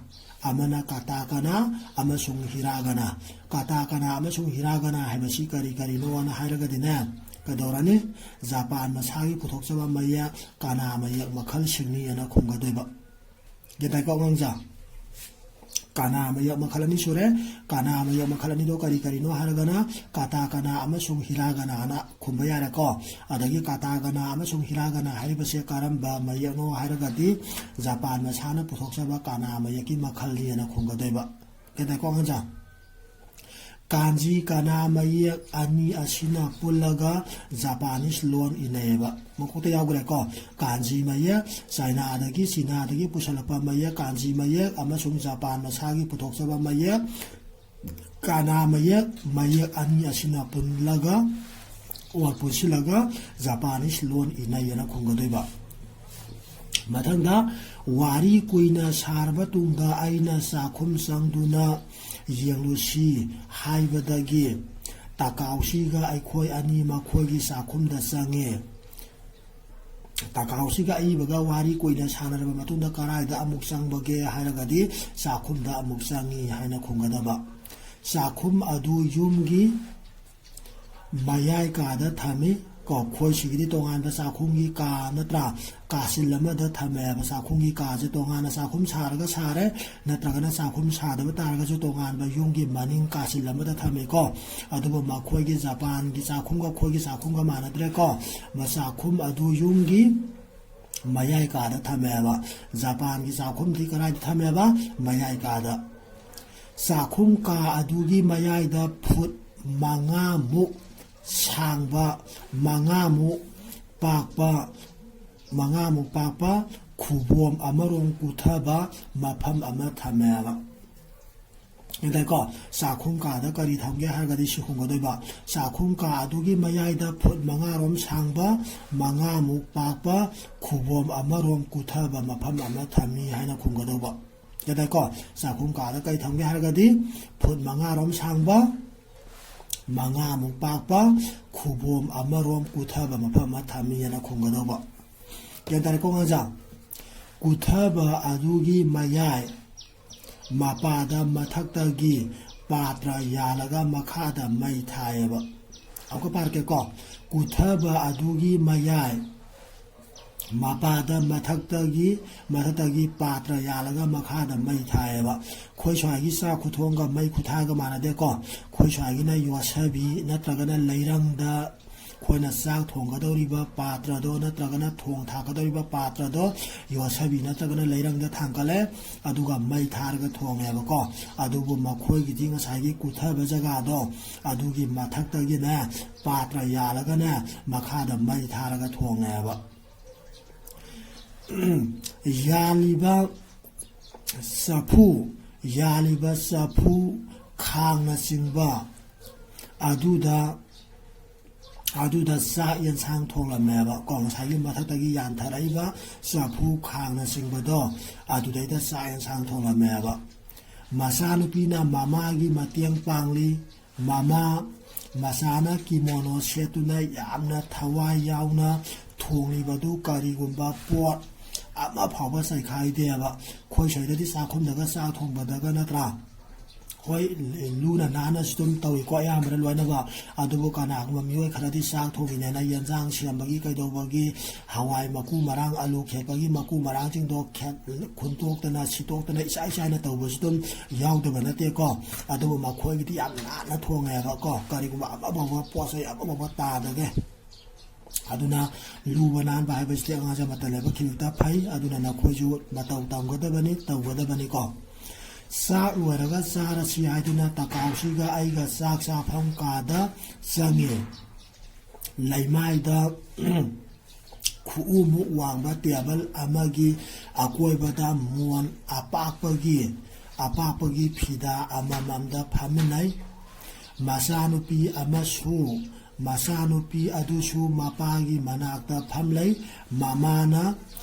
ꯑꯃꯅ ꯀꯥꯇꯥ ꯀꯥꯅꯥ ꯑꯃꯁꯨꯡ ꯍꯤꯔꯥꯒꯅꯥ꯫ ꯀꯥꯇꯥ ꯀꯥꯅꯥ ꯑꯃꯁꯨꯡ ꯍꯤꯔꯥꯒꯅꯥ ꯍꯥꯏꯕꯁꯤ ꯀꯔꯤ ꯀꯔꯤꯅꯣꯅ ꯍꯥꯏꯔꯒꯗꯤꯅꯦ, ꯀꯩꯗꯧꯔꯅꯤ? ꯖꯄꯥꯟ ꯃꯁꯥꯒꯤ ꯄꯨꯊꯣꯛꯆꯕ ꯃꯌꯦꯛ ꯀꯥꯅꯥ ꯃꯌꯦꯛ ꯃꯈꯜꯁꯤꯡꯅꯤ ꯍꯥꯏꯅ ꯈꯨꯝꯒꯗꯣꯏꯕ꯫ ꯒ꯭ꯌꯥꯟ ꯇꯥꯏꯀꯣ ꯑꯉꯥꯡꯁꯥ? ꯀꯥꯅꯥ ꯃꯌꯦꯛ ꯃꯈꯜ ꯑꯅꯤ ꯁꯨꯔꯦ꯫ ꯀꯥꯅꯥ ꯃꯌꯦꯛ ꯃꯈꯜ ꯑꯅꯤꯗꯣ ꯀꯔꯤ ꯀꯔꯤꯅꯣ ꯍꯥꯏꯔꯒꯅ ꯀꯥꯇꯥ ꯀꯥꯅꯥ ꯑꯃꯁꯨꯡ ꯍꯤꯔꯥꯒꯅꯥꯅ ꯈꯨꯝꯕ ꯌꯥꯔꯦꯀꯣ꯫ ꯑꯗꯒꯤ ꯀꯥꯇꯥ ꯀꯥꯅꯥ ꯑꯃꯁꯨꯡ ꯍꯤꯔꯥꯒꯅꯥ ꯍꯥꯏꯔꯤꯕꯁꯦ ꯀꯔꯝꯕ ꯃꯌꯦꯛꯅꯣ ꯍꯥꯏꯔꯒꯗꯤ ꯖꯄꯥꯟ ꯃꯁꯥꯅ ꯄꯨꯊꯣꯛꯆꯕ ꯀꯥꯅꯥ ꯃꯌꯦꯛꯀꯤ ꯃꯈꯜꯅꯤ ꯍꯥꯏꯅ ꯈꯨꯝꯒꯗꯣꯏꯕ꯫ ꯒ꯭ꯌꯥꯟ ꯇꯥꯏꯀꯣ ꯑꯉꯥꯡꯁꯥ? ꯀꯥꯟꯖꯤ ꯀꯥꯅꯥ ꯃꯌꯦꯛ ꯑꯅꯤ ꯑꯁꯤꯅ ꯄꯨꯜꯂꯒ ꯖꯄꯥꯅꯤꯁ ꯂꯣꯟ ꯏꯅꯩꯌꯦꯕ꯫ ꯃꯀꯣꯛꯇ ꯌꯥꯎꯈ꯭ꯔꯦꯀꯣ꯫ ꯀꯥꯟꯖꯤ ꯃꯌꯦꯛ, ꯆꯥꯏꯅꯥꯗꯒꯤ, ꯆꯤꯅꯥꯗꯒꯤ ꯄꯨꯁꯜꯂꯛꯄ ꯃꯌꯦꯛ, ꯀꯥꯟꯖꯤ ꯃꯌꯦꯛ ꯑꯃꯁꯨꯡ ꯖꯄꯥꯟ ꯃꯁꯥꯒꯤ ꯄꯨꯊꯣꯛꯆꯕ ꯃꯌꯦꯛ, ꯀꯥꯅꯥ ꯃꯌꯦꯛ, ꯃꯌꯦꯛ ꯑꯅꯤ ꯑꯁꯤꯅ ꯄꯨꯜꯂꯒ, ꯑꯣꯔ ꯄꯨꯟꯁꯤꯜꯂꯒ ꯖꯄꯥꯅꯤꯁ ꯂꯣꯟ ꯏꯅꯩ ꯍꯥꯏꯅ ꯈꯨꯝꯒꯗꯣꯏꯕ꯫ ꯃꯊꯪꯗ, ꯋꯥꯔꯤ ꯀꯨꯏꯅ ꯁꯥꯔꯕ ꯇꯨꯡꯗ ꯑꯩꯅ ꯆꯥꯛꯈꯨꯝ ꯆꯪꯗꯨꯅ ꯌꯦꯡꯂꯨꯁꯤ ꯍꯥꯏꯕꯗꯒꯤ ꯇꯀꯥꯎꯁꯤꯒ ꯑꯩꯈꯣꯏ ꯑꯅꯤ ꯃꯈꯣꯏꯒꯤ ꯆꯥꯛꯈꯨꯝꯗ ꯆꯪꯉꯦ꯫ ꯇꯀꯥꯎꯁꯤꯒ ꯑꯏꯕꯒ ꯋꯥꯔꯤ ꯀꯨꯏꯅ ꯁꯥꯟꯅꯔꯕ ꯃꯇꯨꯡꯗ ꯀꯔꯥꯏꯗ ꯑꯃꯨꯛ ꯆꯪꯕꯒꯦ ꯍꯥꯏꯔꯒꯗꯤ ꯆꯥꯛꯈꯨꯝꯗ ꯑꯃꯨꯛ ꯆꯪꯉꯤ ꯍꯥꯏꯅ ꯈꯨꯝꯒꯗꯕ꯫ ꯆꯥꯛꯈꯨꯝ ꯑꯗꯨ ꯌꯨꯝꯒꯤ ꯃꯌꯥꯏ ꯀꯥꯗ ꯊꯝꯃꯤ꯫ ꯀꯣ, ꯈꯣꯏꯁꯤꯒꯤꯗꯤ ꯇꯣꯉꯥꯟꯕ ꯆꯥꯛꯈꯨꯝꯒꯤ ꯀꯥ ꯅꯠꯇ꯭ꯔꯥ? ꯀꯥꯆꯤꯜ ꯑꯃꯗ ꯊꯝꯃꯦꯕ꯫ ꯆꯥꯛꯈꯨꯝꯒꯤ ꯀꯥꯁꯦ ꯇꯣꯉꯥꯟꯅ ꯆꯥꯛꯈꯨꯝ ꯁꯥꯔꯒ ꯁꯥꯔꯦ, ꯅꯠꯇ꯭ꯔꯒꯅ ꯆꯥꯛꯈꯨꯝ ꯁꯥꯗꯕ ꯇꯥꯔꯒꯁꯨ ꯇꯣꯉꯥꯟꯕ ꯌꯨꯝꯒꯤ ꯃꯅꯤꯡ ꯀꯥꯆꯤꯜ ꯑꯃꯗ ꯊꯝꯃꯦꯀꯣ꯫ ꯑꯗꯨꯕꯨ ꯃꯈꯣꯏꯒꯤ ꯖꯄꯥꯟꯒꯤ ꯆꯥꯛꯈꯨꯝꯒ ꯑꯩꯈꯣꯏꯒꯤ ꯆꯥꯛꯈꯨꯝꯒ ꯃꯥꯟꯅꯗ꯭ꯔꯦꯀꯣ꯫ ꯃ-, ꯆꯥꯛꯈꯨꯝ ꯑꯗꯨ ꯌꯨꯝꯒꯤ ꯃꯌꯥꯏ ꯀꯥꯗ ꯊꯝꯃꯦꯕ꯫ ꯖꯄꯥꯟꯒꯤ ꯆꯥꯛꯈꯨꯝꯗꯤ ꯀꯗꯥꯏꯗ ꯊꯝꯃꯦꯕ? ꯃꯌꯥꯏ ꯀꯥꯗ꯫ ꯆꯥꯛꯈꯨꯝ ꯀꯥ ꯑꯗꯨꯒꯤ ꯃꯌꯥꯏꯗ ꯐꯨꯠ ꯃꯉꯥꯃꯨꯛ ꯁꯥꯡꯕ, ꯃꯉꯥꯃꯨꯛ ꯄꯥꯛꯄ, ꯃꯉꯥꯃꯨꯛ ꯄꯥꯛꯄ ꯈꯨꯕꯣꯝ ꯑꯃꯔꯣꯝ ꯀꯨꯊꯕ ꯃꯐꯝ ꯑꯃ ꯊꯝꯃꯦꯕ꯫ ꯒ꯭ꯌꯥꯟ ꯇꯥꯏꯀꯣ? ꯆꯥꯛꯈꯨꯝ ꯀꯥꯗ ꯀꯔꯤ ꯊꯝꯒꯦ ꯍꯥꯏꯔꯒꯗꯤ ꯁꯤ ꯈꯨꯝꯒꯗꯣꯏꯕ: ꯆꯥꯛꯈꯨꯝ ꯀꯥ ꯑꯗꯨꯒꯤ ꯃꯌꯥꯏꯗ ꯐꯨꯠ ꯃꯉꯥꯔꯣꯝ ꯁꯥꯡꯕ, ꯃꯉꯥꯃꯨꯛ ꯄꯥꯛꯄ ꯈꯨꯕꯣꯝ ꯑꯃꯔꯣꯝ ꯀꯨꯊꯕ ꯃꯐꯝ ꯑꯃ ꯊꯝꯃꯤ ꯍꯥꯏꯅ ꯈꯨꯝꯒꯗꯧꯕ꯫ ꯒ꯭ꯌꯥꯟ ꯇꯥꯏꯀꯣ? ꯆꯥꯛꯈꯨꯝ ꯀꯥꯗ ꯀꯔꯤ ꯊꯝꯒꯦ ꯍꯥꯏꯔꯒꯗꯤ ꯐꯨꯠ ꯃꯉꯥꯔꯣꯝ ꯁꯥꯡꯕ, ꯃꯉꯥꯃꯨꯛ ꯄꯥꯛꯄ ꯈꯨꯕꯣꯝ ꯑꯃꯔꯣꯝ ꯀꯨꯊꯕ ꯃꯐꯝ ꯑꯃ ꯊꯝꯃꯤ ꯍꯥꯏꯅ ꯈꯨꯝꯒꯗꯧꯕ꯫ ꯒ꯭ꯌꯥꯟ ꯇꯥꯔꯦꯀꯣ ꯑꯉꯥꯡꯁꯥ? ꯀꯨꯊꯕ ꯑꯗꯨꯒꯤ ꯃꯌꯥꯏ ꯃꯄꯥꯗ ꯃꯊꯛꯇꯒꯤ ꯄꯥꯇ꯭ꯔ ꯌꯥꯜꯂꯒ ꯃꯈꯥꯗ ꯃꯩ ꯊꯥꯏꯌꯦꯕ꯫ ꯑꯃꯨꯛꯀ ꯄꯥꯔꯛꯀꯦꯀꯣ꯫ ꯀꯨꯊꯕ ꯑꯗꯨꯒꯤ ꯃꯌꯥꯏ ꯃꯄꯥꯗ ꯃꯊꯛꯇꯒꯤ, ꯃꯊꯛꯇꯒꯤ ꯄꯥꯇ꯭ꯔ ꯌꯥꯜꯂꯒ ꯃꯈꯥꯗ ꯃꯩ ꯊꯥꯏꯌꯦꯕ꯫ ꯑꯩꯈꯣꯏ ꯁ꯭ꯋꯥꯏꯒꯤ ꯆꯥꯛ ꯈꯨꯊꯣꯡꯒ ꯃꯩ ꯈꯨꯊꯥꯒ ꯃꯥꯟꯅꯗꯦꯀꯣ꯫ ꯑꯩꯈꯣꯏ ꯁ꯭ꯋꯥꯏꯒꯤꯅ ꯌꯣꯠꯁꯕꯤ ꯅꯠꯇ꯭ꯔꯒꯅ ꯂꯩꯔꯪꯗ ꯑꯩꯈꯣꯏꯅ ꯆꯥꯛ ꯊꯣꯡꯒꯗꯧꯔꯤꯕ ꯄꯥꯇ꯭ꯔꯗꯣ ꯅꯠꯇ꯭ꯔꯒꯅ ꯊꯣꯡ ꯊꯥꯛꯀꯗꯧꯔꯤꯕ ꯄꯥꯇ꯭ꯔꯗꯣ ꯌꯣꯠꯁꯕꯤ ꯅꯠꯇ꯭ꯔꯒꯅ ꯂꯩꯔꯪꯗ ꯊꯥꯡꯀꯠꯂꯦ, ꯑꯗꯨꯒ ꯃꯩ ꯊꯥꯔꯒ ꯊꯣꯡꯉꯦꯕꯀꯣ꯫ ꯑꯗꯨꯕꯨ ꯃꯈꯣꯏꯒꯤꯗꯤ ꯉꯁꯥꯏꯒꯤ ꯀꯨꯊꯕ ꯖꯒꯥꯗꯣ, ꯑꯗꯨꯒꯤ ꯃꯊꯛꯇꯒꯤꯅꯦ ꯄꯥꯇ꯭ꯔ ꯌꯥꯜꯂꯒꯅꯦ ꯃꯈꯥꯗ ꯃꯩ ꯊꯥꯔꯒ ꯊꯣꯡꯉꯦꯕ꯫ ꯌꯥꯜꯂꯤꯕ ꯆꯐꯨ, ꯌꯥꯜꯂꯤꯕ ꯆꯐꯨ, ꯈꯥꯡꯅꯆꯤꯡꯕ ꯑꯗꯨꯗ, ꯑꯗꯨꯗ ꯆꯥꯛ ꯌꯦꯟꯁꯥꯡ ꯊꯣꯡꯂꯝꯃꯦꯕ ꯀꯣ꯫ ꯉꯁꯥꯏꯒꯤ ꯃꯊꯛꯇꯒꯤ ꯌꯥꯟꯊꯔꯛꯏꯕ ꯆꯐꯨ, ꯈꯥꯡꯅꯆꯤꯡꯕꯗꯣ, ꯑꯗꯨꯗꯩꯗ ꯆꯥꯛ ꯌꯦꯟꯁꯥꯡ ꯊꯣꯡꯂꯝꯃꯦꯕ꯫ ꯃꯆꯥꯅꯨꯄꯤꯅ ꯃꯃꯥꯒꯤ ꯃꯇꯦꯡ ꯄꯥꯡꯂꯤ꯫ ꯃꯃꯥ, ꯃꯆꯥꯅ ꯀꯤꯃꯣꯅꯣ ꯁꯦꯠꯇꯨꯅ ꯌꯥꯝꯅ ꯊꯋꯥꯏ ꯌꯥꯎꯅ ꯊꯣꯡꯂꯤꯕꯗꯨ ꯀꯔꯤꯒꯨꯝꯕ ꯄꯣꯠ ꯑꯃ ꯐꯥꯎꯕ ꯆꯥꯏꯈꯥꯏꯗꯦꯕ꯫ ꯑꯩꯈꯣꯏ ꯁ꯭ꯋꯥꯏꯗꯗꯤ ꯆꯥꯛꯈꯨꯝꯗꯒ ꯆꯥꯛ ꯊꯣꯡꯕꯗꯒ ꯅꯠꯇ꯭ꯔꯥ? ꯍꯣꯏ, ꯂꯨꯅ ꯅꯥꯟꯅꯁꯨ ꯑꯗꯨꯝ ꯇꯧꯏꯀꯣ ꯑꯌꯥꯝꯕꯅ ꯂꯣꯏꯅꯃꯛ꯫ ꯑꯗꯨꯕꯨ ꯀꯅꯥꯒꯨꯝꯕ ꯃꯤꯑꯣꯏ ꯈꯔꯗꯤ ꯆꯥꯛ ꯊꯣꯡꯉꯤꯅꯦꯅ ꯌꯦꯟꯖꯥꯡ ꯁꯦꯝꯕꯒꯤ ꯀꯩꯗꯧꯕꯒꯤ ꯍꯋꯥꯏ ꯃꯀꯨ ꯃꯔꯥꯡ, ꯑꯂꯨ ꯈꯦꯠꯄꯒꯤ ꯃꯀꯨ ꯃꯔꯥꯡꯁꯤꯡꯗꯣ ꯈꯦꯠ-, ꯈꯨꯟꯇꯣꯛꯇꯅ ꯁꯤꯠꯇꯣꯛꯇꯅ ꯏꯆꯥꯏ ꯆꯥꯏꯅ ꯇꯧꯕꯁꯨ ꯑꯗꯨꯝ ꯌꯥꯎꯗꯕ ꯅꯠꯇꯦꯀꯣ꯫ ꯑꯗꯨꯕꯨ ꯃꯈꯣꯏꯒꯤꯗꯤ ꯌꯥꯝ ꯅꯥꯟꯅ ꯊꯣꯡꯉꯦꯕꯀꯣ꯫ ꯀꯔꯤꯒꯨꯝꯕ ꯑꯃꯐꯥꯎꯕ ꯄꯣꯠ ꯆꯩ ꯑꯃꯐꯥꯎꯕ ꯇꯥꯗꯒꯦ꯫ ꯑꯗꯨꯅ ꯂꯨꯕ ꯅꯥꯟꯕ ꯍꯥꯏꯕꯁꯤꯗꯤ ꯑꯉꯥꯡꯁꯦ ꯃꯇꯝ ꯂꯩꯕ ꯈꯤꯕꯤꯛꯇ ꯐꯩ꯫ ꯑꯗꯨꯅ ꯅꯈꯣꯏꯁꯨ ꯃꯇꯧ ꯇꯝꯒꯗꯕꯅꯤ, ꯇꯧꯒꯗꯕꯅꯤꯀꯣ꯫ ꯆꯥꯛ ꯂꯣꯏꯔꯒ ꯆꯥꯔꯁꯤ ꯍꯥꯏꯗꯨꯅ ꯇꯀꯥꯎꯁꯤꯒ ꯑꯩꯒ ꯆꯥꯛ ꯆꯥꯐꯝ ꯀꯥꯗ ꯆꯪꯉꯤ꯫ ꯂꯩꯃꯥꯏꯗ ꯈꯨꯎꯃꯨꯛ ꯋꯥꯡꯕ ꯇꯦꯕꯜ ꯑꯃꯒꯤ ꯑꯀꯣꯏꯕꯗ ꯃꯣꯟ ꯑꯄꯥꯛꯄꯒꯤ ꯑꯄꯥꯛꯄꯒꯤ ꯐꯤꯗꯥ ꯑꯃꯃꯝꯗ ꯐꯝꯃꯤꯟꯅꯩ꯫ ꯃꯆꯥꯅꯨꯄꯤ ꯑꯃꯁꯨ, ꯃꯆꯥꯅꯨꯄꯤ ꯑꯗꯨꯁꯨ ꯃꯄꯥꯒꯤ ꯃꯅꯥꯛꯇ ꯐꯝꯂꯩ꯫ ꯃꯃꯥꯅ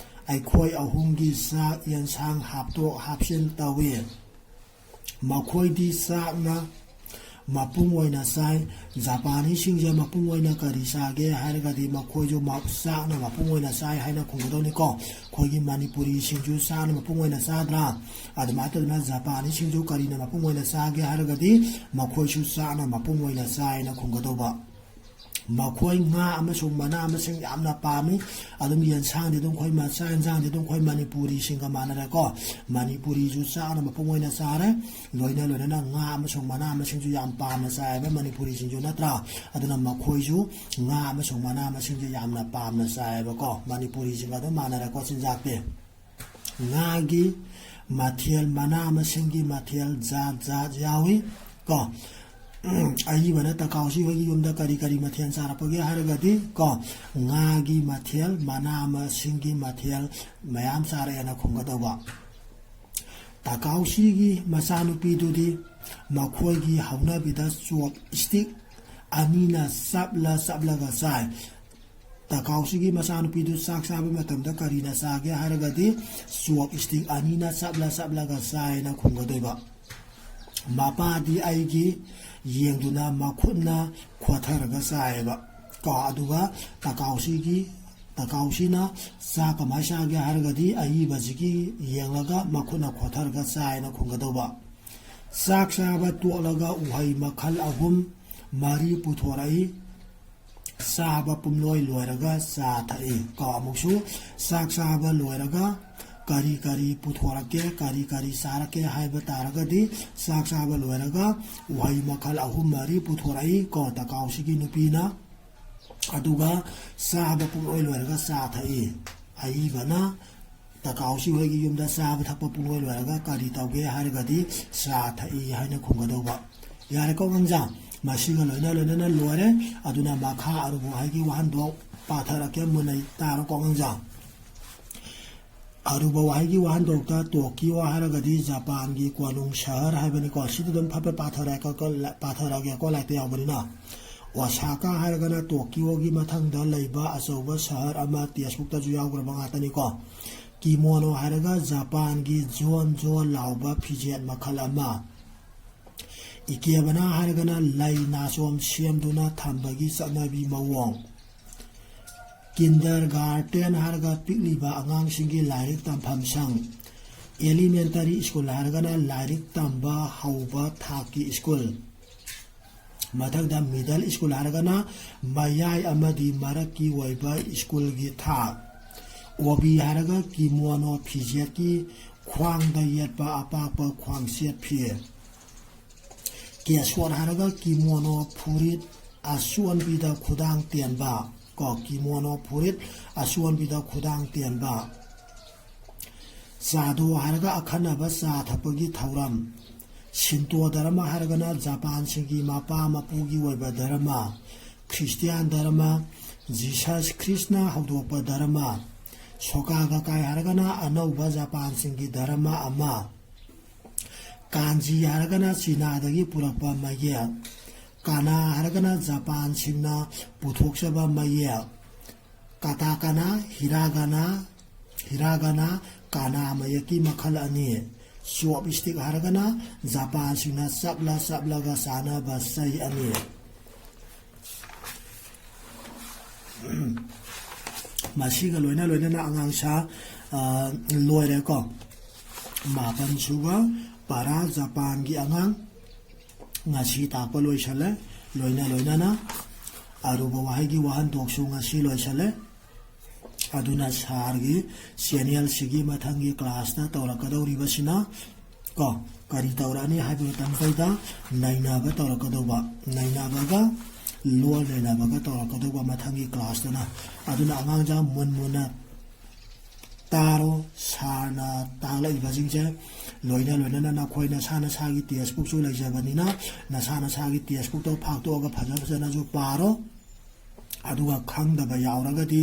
ꯑꯩꯈꯣꯏ ꯑꯍꯨꯝꯒꯤ ꯆꯥꯛ ꯌꯦꯟꯁꯥꯡ ꯍꯥꯞꯇꯣꯛ ꯍꯥꯞꯆꯤꯟ ꯇꯧꯏ꯫ ꯃꯈꯣꯏꯗꯤ ꯆꯥꯛꯅ ꯃꯄꯨꯡ ꯑꯣꯏꯅ ꯆꯥꯏ꯫ ꯖꯄꯥꯅꯤꯁꯁꯤꯡꯁꯦ ꯃꯄꯨꯡ ꯑꯣꯏꯅ ꯀꯔꯤ ꯆꯥꯒꯦ ꯍꯥꯏꯔꯒꯗꯤ ꯃꯈꯣꯏꯁꯨ ꯃ-, ꯆꯥꯛꯅ ꯃꯄꯨꯡ ꯑꯣꯏꯅ ꯆꯥꯏ ꯍꯥꯏꯅ ꯈꯨꯝꯒꯗꯧꯅꯤꯀꯣ꯫ ꯑꯩꯈꯣꯏꯒꯤ ꯃꯅꯤꯄꯨꯔꯤꯁꯤꯡꯁꯨ ꯆꯥꯛꯅ ꯃꯄꯨꯡ ꯑꯣꯏꯅ ꯆꯥꯗ꯭ꯔꯥ? ꯑꯗꯨꯃꯥꯏꯅ ꯇꯧꯗꯅ ꯖꯄꯥꯅꯤꯁꯁꯤꯡꯁꯨ ꯀꯔꯤꯅ ꯃꯄꯨꯡ ꯑꯣꯏꯅ ꯆꯥꯒꯦ ꯍꯥꯏꯔꯒꯗꯤ ꯃꯈꯣꯏꯁꯨ ꯆꯥꯛꯅ ꯃꯄꯨꯡ ꯑꯣꯏꯅ ꯆꯥꯏꯅ ꯈꯨꯝꯒꯗꯧꯕ꯫ ꯃꯈꯣꯏ ꯉꯥ ꯑꯃꯁꯨꯡ ꯃꯅꯥ ꯃꯁꯤꯡ ꯌꯥꯝꯅ ꯄꯥꯝꯃꯤ꯫ ꯑꯗꯨꯝ ꯌꯦꯟꯁꯥꯡꯗꯤ ꯑꯗꯨꯝ ꯑꯩꯈꯣꯏ ꯃ-, ꯆꯥꯛ ꯌꯦꯟꯁꯥꯡꯗꯤ ꯑꯗꯨꯝ ꯑꯩꯈꯣꯏ ꯃꯅꯤꯄꯨꯔꯤꯁꯤꯡꯒ ꯃꯥꯟꯅꯔꯦꯀꯣ꯫ ꯃꯅꯤꯄꯨꯔꯤꯁꯨ ꯆꯥꯛꯅ ꯃꯄꯨꯡ ꯑꯣꯏꯅ ꯆꯥꯔꯦ꯫ ꯂꯣꯏꯅ ꯂꯣꯏꯅꯅ ꯉꯥ ꯑꯃꯁꯨꯡ ꯃꯅꯥ ꯃꯁꯤꯡꯁꯨ ꯌꯥꯝ ꯄꯥꯝꯅ ꯆꯥꯏꯌꯦꯕ ꯃꯅꯤꯄꯨꯔꯤꯁꯤꯡꯁꯨ, ꯅꯠꯇ꯭ꯔꯥ? ꯑꯗꯨꯅ ꯃꯈꯣꯏꯁꯨ ꯉꯥ ꯑꯃꯁꯨꯡ ꯃꯅꯥ ꯃꯁꯤꯡꯁꯦ ꯌꯥꯝꯅ ꯄꯥꯝꯅ ꯆꯥꯏꯌꯦꯕꯀꯣ꯫ ꯃꯅꯤꯄꯨꯔꯤꯁꯤꯡꯒ ꯑꯗꯨꯝ ꯃꯥꯟꯅꯔꯦꯀꯣ ꯆꯤꯟꯖꯥꯛꯇꯤ꯫ ꯉꯥꯒꯤ ꯃꯊꯦꯜ, ꯃꯅꯥ ꯃꯁꯤꯡꯒꯤ ꯃꯊꯦꯜ ꯖꯥꯠ ꯖꯥꯠ ꯌꯥꯎꯏ ꯀꯣ꯫ ꯑꯏꯕꯅ ꯇꯀꯥꯎꯁꯤ ꯍꯣꯏꯒꯤ ꯌꯨꯝꯗ ꯀꯔꯤ ꯀꯔꯤ ꯃꯊꯦꯜ ꯆꯥꯔꯛꯄꯒꯦ ꯍꯥꯏꯔꯒꯗꯤ ꯀꯣ, ꯉꯥꯒꯤ ꯃꯊꯦꯜ, ꯃꯅꯥ ꯃꯁꯤꯡꯒꯤ ꯃꯊꯦꯜ ꯃꯌꯥꯝ ꯆꯥꯔꯛꯑꯦꯅ ꯈꯨꯝꯒꯗꯧꯕ꯫ ꯇꯀꯥꯎꯁꯤꯒꯤ ꯃꯆꯥꯅꯨꯄꯤꯗꯨꯗꯤ ꯃꯈꯣꯏꯒꯤ ꯍꯧꯅꯕꯤꯗ ꯆꯣꯞ ꯏꯁꯇꯤꯛ ꯑꯅꯤꯅ ꯆꯞꯂ ꯆꯞꯂꯒ ꯆꯥꯏ꯫ ꯇꯀꯥꯎꯁꯤꯒꯤ ꯃꯆꯥꯅꯨꯄꯤꯗꯨ ꯆꯥꯛ ꯆꯥꯕ ꯃꯇꯝꯗ ꯀꯔꯤꯅ ꯆꯥꯒꯦ ꯍꯥꯏꯔꯒꯗꯤ ꯆꯣꯞ ꯏꯁꯇꯤꯛ ꯑꯅꯤꯅ ꯆꯞꯂ ꯆꯞꯂꯒ ꯆꯥꯏꯅ ꯈꯨꯝꯒꯗꯣꯏꯕ꯫ ꯃꯄꯥꯗꯤ ꯑꯩꯒꯤ ꯌꯦꯡꯗꯨꯅ ꯃꯈꯨꯠꯅ ꯈꯣꯠꯊꯔꯒ ꯆꯥꯏꯌꯦꯕ꯫ ꯀꯣ, ꯑꯗꯨꯒ ꯇꯀꯥꯎꯁꯤꯒꯤ, ꯇꯀꯥꯎꯁꯤꯅ ꯆꯥꯛ ꯀꯃꯥꯏꯅ ꯆꯥꯒꯦ ꯍꯥꯏꯔꯒꯗꯤ ꯑꯏꯕꯁꯤꯒꯤ ꯌꯦꯡꯂꯒ ꯃꯈꯨꯠꯅ ꯈꯣꯠꯊꯔꯒ ꯆꯥꯏꯅ ꯈꯨꯝꯒꯗꯧꯕ꯫ ꯆꯥꯛ ꯆꯥꯕ ꯇꯣꯛꯂꯒ ꯎꯍꯩ ꯃꯈꯜ ꯑꯍꯨꯝ ꯃꯔꯤ ꯄꯨꯊꯣꯔꯛꯏ꯫ ꯆꯥꯕ ꯄꯨꯝꯂꯣꯏ ꯂꯣꯏꯔꯒ ꯆꯥ ꯊꯛꯏ꯫ ꯀꯣ, ꯑꯃꯨꯛꯁꯨ ꯆꯥꯛ ꯆꯥꯕ ꯂꯣꯏꯔꯒ ꯀꯔꯤ ꯀꯔꯤ ꯄꯨꯊꯣꯔꯛꯀꯦ, ꯀꯔꯤ ꯀꯔꯤ ꯆꯥꯔꯛꯀꯦ ꯍꯥꯏꯕ ꯇꯥꯔꯒꯗꯤ ꯆꯥꯛ ꯆꯥꯕ ꯂꯣꯏꯔꯒ ꯎꯍꯩ ꯃꯈꯜ ꯑꯍꯨꯝ ꯃꯔꯤ ꯄꯨꯊꯣꯔꯛꯏ꯫ ꯀꯣ, ꯇꯀꯥꯎꯁꯤꯒꯤ ꯅꯨꯄꯤꯅ꯫ ꯑꯗꯨꯒ ꯆꯥꯕ ꯄꯨꯡꯂꯣꯏ ꯂꯣꯏꯔꯒ ꯆꯥ ꯊꯛꯏ꯫ ꯑꯏꯕꯅ ꯇꯀꯥꯎꯁꯤ ꯍꯣꯏꯒꯤ ꯌꯨꯝꯗ ꯆꯥꯕ ꯊꯛꯄ ꯄꯨꯡꯂꯣꯏ ꯂꯣꯏꯔꯒ ꯀꯔꯤ ꯇꯧꯒꯦ ꯍꯥꯏꯔꯒꯗꯤ ꯆꯥ ꯊꯛꯏ ꯍꯥꯏꯅ ꯈꯨꯝꯒꯗꯧꯕ꯫ ꯌꯥꯔꯦꯀꯣ ꯑꯉꯥꯡꯁꯥ? ꯃꯁꯤꯒ ꯂꯣꯏꯅ ꯂꯣꯏꯅꯅ ꯂꯣꯏꯔꯦ꯫ ꯑꯗꯨꯅ ꯃꯈꯥ ꯑꯔꯨꯕ ꯋꯥꯍꯩꯒꯤ ꯋꯥꯍꯟꯊꯣꯛ ꯄꯥꯊꯔꯛꯀꯦ, ꯃꯨꯟꯅ ꯇꯥꯔꯣꯀꯣ ꯑꯉꯥꯡꯁꯥ꯫ ꯑꯔꯨꯕ ꯋꯥꯍꯩꯒꯤ ꯋꯥꯍꯟꯊꯣꯛꯇ ꯇꯣꯀꯤꯌꯣ ꯍꯥꯏꯔꯒꯗꯤ ꯖꯄꯥꯟꯒꯤ ꯀꯣꯅꯨꯡ ꯁꯍꯔ ꯍꯥꯏꯕꯅꯤꯀꯣ꯫ ꯁꯤꯗꯤ ꯑꯗꯨꯝ ꯐꯠ ꯐꯠ ꯄꯥꯊꯔꯛꯑꯦ-, ꯄꯥꯊꯔꯛꯑꯒꯦꯀꯣ, ꯂꯥꯏꯔꯤꯛꯇ ꯌꯥꯎꯕꯅꯤꯅ꯫ ꯑꯣꯁꯥꯀꯥ ꯍꯥꯏꯔꯒꯅ ꯇꯣꯀꯤꯌꯣꯒꯤ ꯃꯊꯪꯗ ꯂꯩꯕ ꯑꯆꯧꯕ ꯁꯍꯔ ꯑꯃ, ꯇꯦꯛꯁꯕꯨꯛꯇꯁꯨ ꯌꯥꯎꯈ꯭ꯔꯕ ꯉꯥꯛꯇꯅꯤꯀꯣ꯫ ꯀꯤꯃꯣꯅꯣ ꯍꯥꯏꯔꯒ ꯖꯄꯥꯟꯒꯤ ꯖꯣꯟ ꯖꯣꯟ ꯂꯥꯎꯕ ꯐꯤꯖꯦꯠ ꯃꯈꯜ ꯑꯃ꯫ ꯏꯀꯦꯕꯅꯥ ꯍꯥꯏꯔꯒꯅ ꯂꯩ ꯅꯥꯆꯣꯝ ꯁꯦꯝꯗꯨꯅ ꯊꯝꯕꯒꯤ ꯆꯠꯅꯕꯤ ꯃꯑꯣꯡ꯫ ꯀꯤꯟꯗꯔꯒꯥꯔꯇꯦꯟ ꯍꯥꯏꯔꯒ ꯄꯤꯛꯂꯤꯕ ꯑꯉꯥꯡꯁꯤꯡꯒꯤ ꯂꯥꯏꯔꯤꯛ ꯇꯝꯐꯝ ꯁꯪ꯫ ꯑꯦꯂꯤꯃꯦꯟꯇꯔꯤ ꯁ꯭ꯀꯨꯜ ꯍꯥꯏꯔꯒꯅ ꯂꯥꯏꯔꯤꯛ ꯇꯝꯕ ꯍꯧꯕ ꯊꯥꯛꯀꯤ ꯁ꯭ꯀꯨꯜ꯫ ꯃꯊꯪꯗ ꯃꯤꯗꯜ ꯁ꯭ꯀꯨꯜ ꯍꯥꯏꯔꯒꯅ ꯃꯌꯥꯏ ꯑꯃꯗꯤ ꯃꯔꯛꯀꯤ ꯑꯣꯏꯕ ꯁ꯭ꯀꯨꯜꯒꯤ ꯊꯥꯛ꯫ ꯑꯣꯕꯤ ꯍꯥꯏꯔꯒ ꯀꯤꯃꯣꯅꯣ ꯐꯤꯖꯦꯠꯀꯤ ꯈ꯭ꯋꯥꯡꯗ ꯌꯦꯠꯄ ꯑꯄꯥꯛꯄ ꯈ꯭ꯋꯥꯡꯆꯦꯠ ꯐꯤ꯫ ꯀꯦꯁꯣꯠ ꯍꯥꯏꯔꯒ ꯀꯤꯃꯣꯅꯣ ꯐꯨꯔꯤꯠ ꯑꯆꯣꯟꯕꯤꯗ ꯈꯨꯗꯥꯡ ꯇꯦꯟꯕ ꯀꯣ, ꯀꯤꯃꯣꯅꯣ ꯐꯨꯔꯤꯠ ꯑꯆꯣꯟꯕꯤꯗ ꯈꯨꯗꯥꯡ ꯇꯦꯟꯕ꯫ ꯆꯥꯗꯣ ꯍꯥꯏꯔꯒ ꯑꯈꯟꯅꯕ ꯆꯥ ꯊꯛꯄꯒꯤ ꯊꯧꯔꯝ꯫ ꯁꯤꯟꯇꯣ ꯙꯔꯃ ꯍꯥꯏꯔꯒꯅ ꯖꯄꯥꯟꯁꯤꯡꯒꯤ ꯃꯄꯥ ꯃꯄꯨꯒꯤ ꯑꯣꯏꯕ ꯙꯔꯃ꯫ ꯈ꯭ꯔꯤꯁꯇꯤꯌꯥꯟ ꯙꯔꯃ, ꯖꯤꯁꯁ ꯈ꯭ꯔꯤꯁꯅ ꯍꯧꯗꯣꯛꯄ ꯙꯔꯃ꯫ ꯁꯣꯀꯥ ꯒꯀꯥꯏ ꯍꯥꯏꯔꯒꯅ ꯑꯅꯧꯕ ꯖꯄꯥꯟꯁꯤꯡꯒꯤ ꯙꯔꯃ ꯑꯃ꯫ ꯀꯥꯟꯖꯤ ꯍꯥꯏꯔꯒꯅ ꯆꯤꯅꯥꯗꯒꯤ ꯄꯨꯔꯛꯄ ꯃꯌꯦꯛ꯫ ꯀꯥꯅꯥ ꯍꯥꯏꯔꯒꯅ ꯖꯄꯥꯟꯁꯤꯡꯅ ꯄꯨꯊꯣꯛꯆꯕ ꯃꯌꯦꯛ꯫ ꯀꯥꯇꯥꯀꯥꯅꯥ, ꯍꯤꯔꯥꯒꯥꯅꯥ, ꯍꯤꯔꯥꯒꯥꯅꯥ, ꯀꯥꯅꯥ ꯃꯌꯦꯛꯀꯤ ꯃꯈꯜ ꯑꯅꯤ꯫ ꯆꯣꯞ ꯁ꯭ꯇꯤꯛ ꯍꯥꯏꯔꯒꯅ ꯖꯄꯥꯟꯁꯤꯡꯅ ꯆꯞꯂ ꯆꯞꯂꯒ ꯆꯥꯅꯕ ꯆꯩ ꯑꯅꯤ꯫ ꯃꯁꯤꯒ ꯂꯣꯏꯅ ꯂꯣꯏꯅꯅ ꯑꯉꯥꯡꯁꯥ, ꯑ, ꯂꯣꯏꯔꯦꯀꯣ꯫ ꯃꯥꯄꯟ ꯁꯨꯕ ꯄꯥꯔꯥ ꯖꯄꯥꯟꯒꯤ ꯑꯉꯥꯡ ꯉꯁꯤ ꯇꯥꯛꯄ ꯂꯣꯏꯁꯜꯂꯦ꯫ ꯂꯣꯏꯅ ꯂꯣꯏꯅꯅ ꯑꯔꯨꯕ ꯋꯥꯍꯩꯒꯤ ꯋꯥꯍꯟꯊꯣꯛꯁꯨ ꯉꯁꯤ ꯂꯣꯏꯁꯜꯂꯦ꯫ ꯑꯗꯨꯅ ꯁꯥꯔꯒꯤ ꯆꯦꯅꯦꯜꯁꯤꯒꯤ ꯃꯊꯪꯒꯤ ꯀ꯭ꯂꯥꯁꯇ ꯇꯧꯔꯛꯀꯗꯧꯔꯤꯕꯁꯤꯅ ꯀꯣ, ꯀꯔꯤ ꯇꯧꯔꯛꯑꯅꯤ ꯍꯥꯏꯕ ꯃꯇꯝꯁꯤꯗ ꯅꯩꯅꯕ ꯇꯧꯔꯛꯀꯗꯧꯕ, ꯅꯩꯅꯕꯒ ꯂꯣꯜ ꯅꯩꯅꯕꯒ ꯇꯧꯔꯛꯀꯗꯧꯕ ꯃꯊꯪꯒꯤ ꯀ꯭ꯂꯥꯁꯇꯅ꯫ ꯑꯗꯨꯅ ꯑꯉꯥꯡꯁꯥ ꯃꯨꯟ ꯃꯨꯟꯅ ꯇꯥꯔꯣ, ꯁꯥꯔꯅ ꯇꯥꯛꯂꯛꯏꯕꯁꯤꯡꯁꯦ ꯂꯣꯏꯅ ꯂꯣꯏꯅꯅ ꯅꯈꯣꯏ ꯅꯁꯥ ꯅꯁꯥꯒꯤ ꯇꯦꯛꯁꯕꯨꯛꯁꯨ ꯂꯩꯖꯕꯅꯤꯅ ꯅꯁꯥ ꯅꯁꯥꯒꯤ ꯇꯦꯛꯁꯕꯨꯛꯇꯣ ꯐꯥꯛꯇꯣꯛꯑꯒ ꯐꯖ ꯐꯖꯅꯁꯨ ꯄꯥꯔꯣ꯫ ꯑꯗꯨꯒ ꯈꯪꯗꯕ ꯌꯥꯎꯔꯒꯗꯤ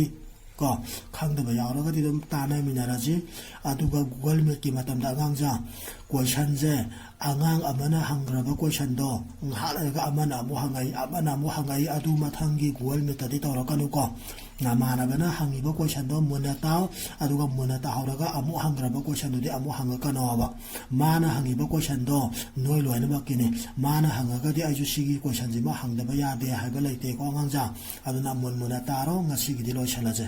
ꯀꯣ, ꯈꯪꯗꯕ ꯌꯥꯎꯔꯒꯗꯤ ꯑꯗꯨꯝ ꯇꯥꯟꯅꯃꯤꯟꯅꯔꯁꯤ꯫ ꯑꯗꯨꯒ Google Meetꯀꯤ ꯃꯇꯝꯗ ꯑꯉꯥꯡꯁꯦ, questionꯁꯦ ꯑꯉꯥꯡ ꯑꯃꯅ ꯍꯪꯈ꯭ꯔꯕ questionꯗꯣ ꯉꯥꯏꯍꯥꯛ ꯂꯩꯔꯒ ꯑꯃꯅ ꯑꯃꯨꯛ ꯍꯪꯉꯛꯏ, ꯑꯃꯅ ꯑꯃꯨꯛ ꯍꯪꯉꯛꯏ, ꯑꯗꯨ ꯃꯊꯪꯒꯤ Google Meetꯇꯗꯤ ꯇꯧꯔꯛꯀꯅꯨꯀꯣ꯫ ꯅꯃꯥꯟꯅꯕꯅ ꯍꯪꯉꯤꯕ questionꯗꯣ ꯃꯨꯟꯅ ꯇꯥꯎ, ꯑꯗꯨꯒ ꯃꯨꯟꯅ ꯇꯥꯍꯧꯔꯒ ꯑꯃꯨꯛ ꯍꯪꯈ꯭ꯔꯕ questionꯗꯨꯗꯤ ꯑꯃꯨꯛ ꯍꯪꯉꯛꯀꯅꯣꯕ꯫ ꯃꯥꯅ ꯍꯪꯉꯤꯕ questionꯗꯣ ꯅꯣꯏ ꯂꯣꯏꯅꯃꯛꯀꯤꯅꯤ꯫ ꯃꯥꯅ ꯍꯪꯉꯒꯗꯤ ꯑꯩꯁꯨ ꯁꯤꯒꯤ questionꯁꯤꯃ ꯍꯪꯗꯕ ꯌꯥꯗꯦ ꯍꯥꯏꯕ ꯂꯩꯇꯦꯀꯣ ꯑꯉꯥꯡꯁꯥ꯫ ꯑꯗꯨꯅ ꯃꯨꯟ ꯃꯨꯟꯅ ꯇꯥꯔꯣ꯫ ꯉꯁꯤꯒꯤꯗꯤ ꯂꯣꯏꯁꯤꯜꯂꯁꯦ꯫